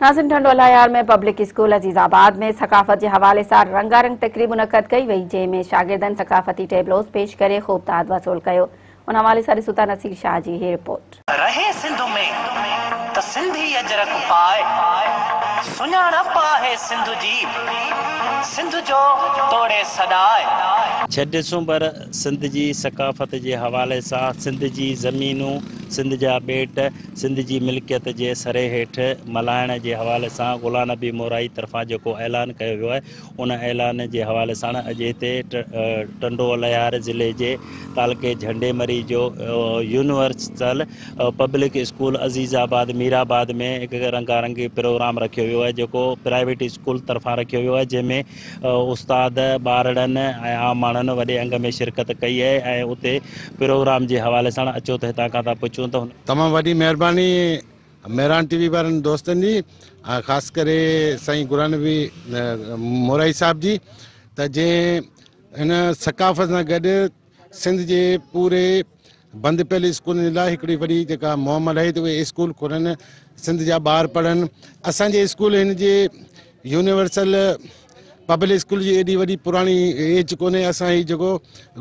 ناظرين Tando Allahyar ۾ public school عزيز آباد ۾ ثقافت جي حوالي سان رنگا رنگ تقريب منعقد ڪئي وئي، جنهن ۾ شاگردن ثقافتي ٽيبلوز پيش ڪري خوب داد وصول ڪيو. ان حوالي سان ڏسون ٿا نصير شاهه جي هي رپورٽ. رهي سنڌ ۾ ته سنڌي اجرڪ پائي، سڃاڻپ آهي سنڌ جي، سنڌ جو توڙي سڏائي. 6 ڊسمبر سنڌ جي ثقافت جي حوالي سان سنڌ جي زمينون، سنڌ جا ٻيٽ، سنڌ جي ملڪيت جي سري هيٺ ملهائڻ جي حوالي سان غلام نبي مورائي طرفان جيڪو اعلان ڪيو ويو آهي ان اعلان جي حوالي ساڻ اڄ هتي ٽنڊو الهيار ضلعي جي تعلقي جهنڊي مري جو universal public school Azizabad Mirabad ۾ هڪ رنگا رنگي پروگرام رکيو ويو آهي جيڪو پرائيويٽ اسڪول طرفان رکيو ويو آهي جنهن ۾ استاد ٻارڙن ۽ عام ماڻهن وڏي انگ ۾ شرڪت ڪئي آهي ۽ اتي پروگرام جي حوالي ساڻ اچو ته هتان کان ٿا پڇون ته هن. تمام وڏي مهرباني مهراڻ ٽي وي وارن دوستن جي ۽ خاص ڪري سائين غلام نبي مورائي صاحب جي ته جنهن هن ثقافت سان گڏ سنڌ جي پوري بند پيل اسڪولن جي لاء هڪڙي وڏي جيڪا مهم هلائي ته اهي اسڪول کولن سنڌ جا ٻار پڙهن اسان جي اسڪول هن جي يونيورسل پبلڪ اسڪول جي ايڏي وڏي پراڻي ايج ڪونهي اسان هي جيڪو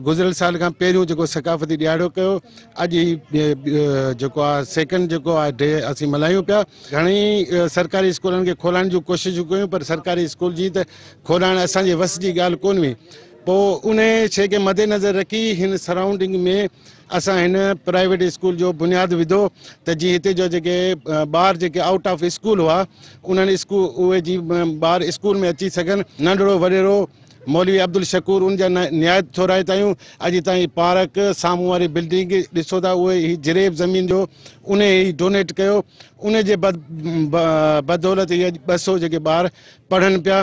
گذريل سال کان پهريون جيڪو ثقافتي ڏهاڙو ڪيو اڄ هي جيڪو آهي سيڪنڊ جيڪو آهي ڊي اسين ملهايون پيا گهڻي سرڪاري اسڪولن کي کولائڻ جون ڪوششون ڪيون پر سرڪاري اسڪول جي ته کولائڻ اسان جي وس جي ڳالهه ڪونه هئي پوء ان شيء کي مد نظر رکي هن سرائونڊنگ ۾ اسان هن پرائيويٽ اسڪول جو بنياد وڌو ته جي هتي جو جيڪي ٻار جيڪي آئوٽ آف اسڪول هئا انهن اسڪول اهي جي ٻار اسڪول ۾ اچي سگهن ننڍڙو وڏيرو مولوي عبدالشڪور ان جا نهايت ٿورائتا آهيون اڄ تائين پارڪ سامهون واري بلڊنگ ڏسو ٿا اهي هي جريب زمين جو ان هي ڊونيٽ ڪيو ان جي بدولت هي اڄ 200 جيڪي ٻار پڙهن پيا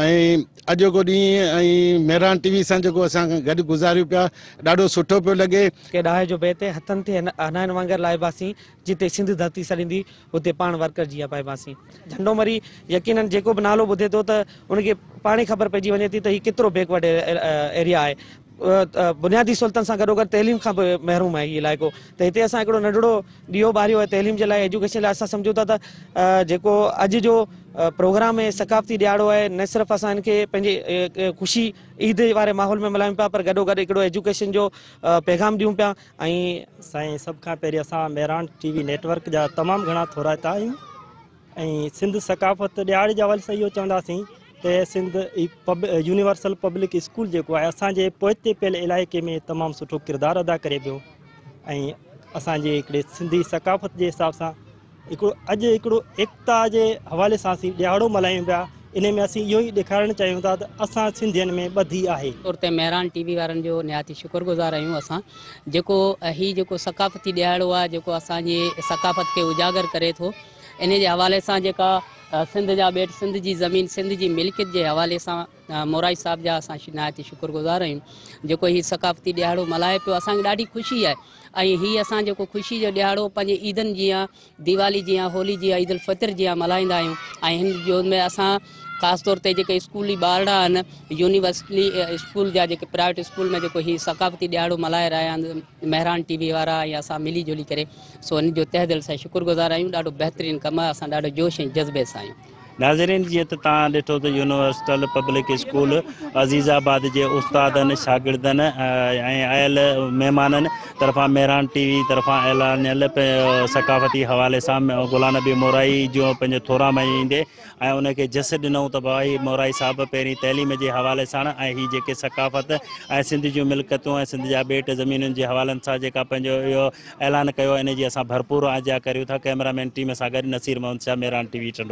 ۽ اڄوڪو ڏينهن ۽ مهراڻ ٽي وي سان جيڪو اسان گڏ گذاريون پيا ڏاڍو سٺو پيو لڳي. ڪي ڏاهي جو بيت هٿن تي هنائن وانگر لائباسين، جتي سنڌ ڌرتي سڏيندي، اتي پاڻ ورڪر جيئن پائباسين. جهنڊو مري يقينن جيڪو به نالو ٻڌي ٿو ته ان کي پاڻ ئي خبر پئجي وڃي ٿي ته هي ڪيترو بيڪ ورڊ ايريا آهي. بنيادي سهولتن سان گڏوگڏ تعليم کان به محروم آهي هي علائقو ته هتي اسان هڪڙو ننڍڙو ڏيئو ٻاريو آهي تعليم جي لاء ايجوڪيشن لاء اسان سمجهون ٿا ته جيڪو اڄ جو پروگرام آهي ثقافتي ڏهاڙو آهي نه صرف اسان هن کي پنهنجي خوشي عيد واري ماحول ۾ ملهايون پيا پر گڏو گڏ هڪڙو ايجوڪيشن جو پيغام ڏيون پيا ۽. سائين سڀ کان پهرين اسان مهراڻ ٽي وي نيٽ ورڪ جا تمام گهڻا ٿورائتا آهيون ۽ سنڌ ثقافت ڏهاڙي جي حوالي سان اهو چونداسين ته سنڌ يونيورسل پبلڪ اسڪول جيڪو آهي اسان جي پوئتي پيل علائقي ۾ تمام سٺو ڪردار ادا ڪري پيو ۽ اسان جي هڪڙي سنڌي ثقافت جي حساب سان هڪڙو اڄ هڪڙو ايڪتا جي حوالي سان اسين ڏهاڙو ملهايون پيا انهي ۾ اسين اهو ئي ڏيکارڻ چاهيون ٿا ته اسان سنڌين ۾ ٻڌي آهي. طور تي مهراڻ ٽي وي وارن جو نهايت ئي شڪر گذار آهيون اسان جيڪو هي جيڪو ثقافتي ڏهاڙو آهي جيڪو اسان جي ثقافت کي اجاگر ڪري ٿو انهي جي حوالي سان جيڪا سنڌ جا ٻيٽ سنڌ جي زمين سنڌ جي ملڪيت جي حوالي سان مورائي صاحب جا اسان نهايت ئي شڪر گذار آهيون جيڪو هي ثقافتي ڏهاڙو ملهائي پيو اسان کي ڏاڍي خوشي آهي ۽ هي اسان جيڪو خوشي جو ڏهاڙو پنهنجي عيدن جيان ديوالي جيان هولي جيان عيد الفطر جيان ملهائيندا آهيون ۽ هن جو ۾ اسان خاص طور تي جيڪي اسڪولي ٻارڙا آهن يونيورسٽي اسڪول جا جيڪي پرائيويٽ اسڪول ۾ جيڪو هي ثقافتي ڏهاڙو ملهائي رهيا آهن مهراڻ ٽي وي وارا ۽ اسان ملي جلي ڪري سو ان جو تهه دل سان شڪر گذار آهيون ڏاڍو بهترين ڪم آهي اسان ڏاڍو جوش ۽ جذبي سان آهيون. ناظرين جيئن ته توهان ڏٺو ته يونيورسٽل پبلڪ اسڪول عزيز آباد جي استادن شاگردن ۽ آيل مهمانن طرفان مهراڻ ٽي وي طرفان اعلانيل ثقافتي حوالي سان غلام نبي مورائي جو پنهنجو ٿورا مڃيندي ۽ ان کي جس ڏنائون ته ڀائي مورائي صاحب پهرين تعليم جي حوالي ساڻ ۽ هي جيڪي ثقافت ۽ سنڌ جون ملڪيتون ۽ سنڌ جا ٻيٽ زمينن جي حوالن سان جيڪا پنهنجو اهو اعلان ڪيو ان جي اسان ڀرپور آجيان ڪريون ٿا ڪئميرا مين ٽيم سان گڏ نصير محمد شاهه مهراڻ ٽي وي ٽنڊو.